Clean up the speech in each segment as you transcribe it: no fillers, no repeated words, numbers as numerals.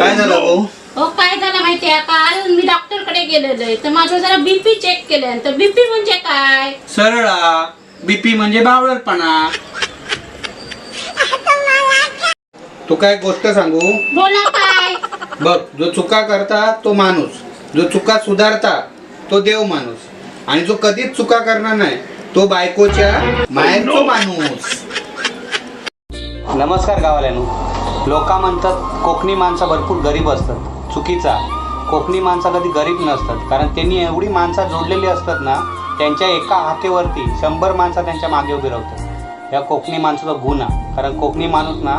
काय झालं भाऊ? हो, काय झालं माहितीये? काल मी डॉक्टरकडे गेलेलो आहे, तर माझं जरा बीपी चेक केलं. तर बीपी म्हणजे काय? सरळा बीपी म्हणजे बावळटपणा. तू काय गोष्ट सांगू? बोला, काय? बघ, जो चुका करता तो माणूस, जो चुका सुधारता तो देव माणूस, आणि जो कधीच चुका करणार नाही तो बायकोच्या माहेरचो माणूस. नमस्कार गावाल्यानो. लोक म्हणतात कोकणी माणसं भरपूर गरीब असतात. चुकीचा. कोकणी माणसं कधी गरीब नसतात, कारण त्यांनी एवढी माणसं जोडलेली असतात ना, त्यांच्या एका हाकेवरती 100 माणसं त्यांच्या मागे उभी राहतात. या कोकणी माणसाचा गुण आहे, कारण कोकणी माणूस ना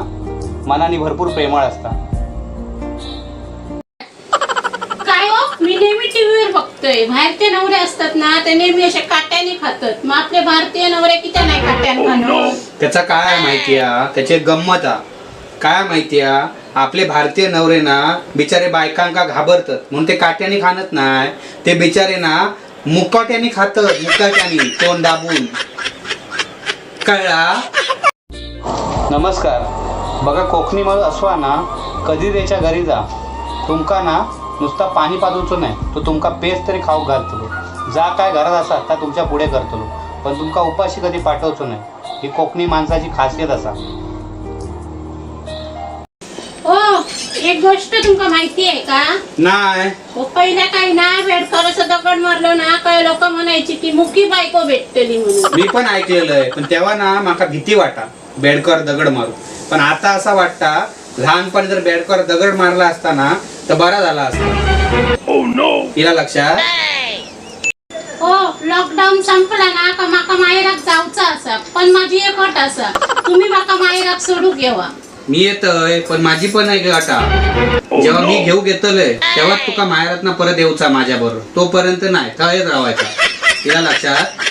मनाने भरपूर प्रेमळ असतात. काय हो, मी नेहमी टीव्हीवर बघतोय, बाहेरचे नवरे असतात ना, ते नेहमी असे काट्याने खातात. मग आपले भारतीय नवरे किती नाही काट्याने खाणार? त्याचा काय आहे माहिती आहे? त्याची एक गंमत आ काय माहिती आहे? आपले भारतीय नवरे ना बिचारे बायकांका घाबरतात म्हणून ते काट्याने खाणत नाही. ते बिचारे ना मुकाट्याने खातात, मुकाट्याने तोंड दाबून. कळला? नमस्कार. बघा, कोकणी माणूस असवा ना, कधी त्याच्या घरी जा, तुमका ना नुसता पाणी पाजूचो नाही, तो तुमका पेज तरी खाऊक घालतलो. जा काय घरात असा ता तुमच्या पुढे करतलो, पण तुमका उपाशी कधी पाठवचो नाही. ही कोकणी माणसाची खासियत असा. हो, एक गोष्ट तुमका माहिती आहे का? नाही. हो, पहिल्या काही ना बेडकराचं दगड मारलो ना, काय लोक म्हणायची की मुकी बायको भेटतली म्हणून. मी पण ऐकलेलं आहे, पण तेव्हा ना माका भीती वाटा बेडकर दगड मारू. पण आता असा वाटता, लहानपणी जर बेडकर दगड मारला असता ना तर बरा झाला असता. तिला लक्षात. हो, लॉकडाऊन संपला ना का माका माहेराक जाऊचा असा, पण माझी एक अट असा, तुम्ही माका माहेराक सोडूक येवा. मी येतोय, पण माझी पण एक अट. जेव्हा मी घेऊ घेतलंय तेव्हा तुका माहेरात ना परत येऊचा माझ्या बरोबर, तोपर्यंत नाही, थंयच रावायचा. तिला लक्षात.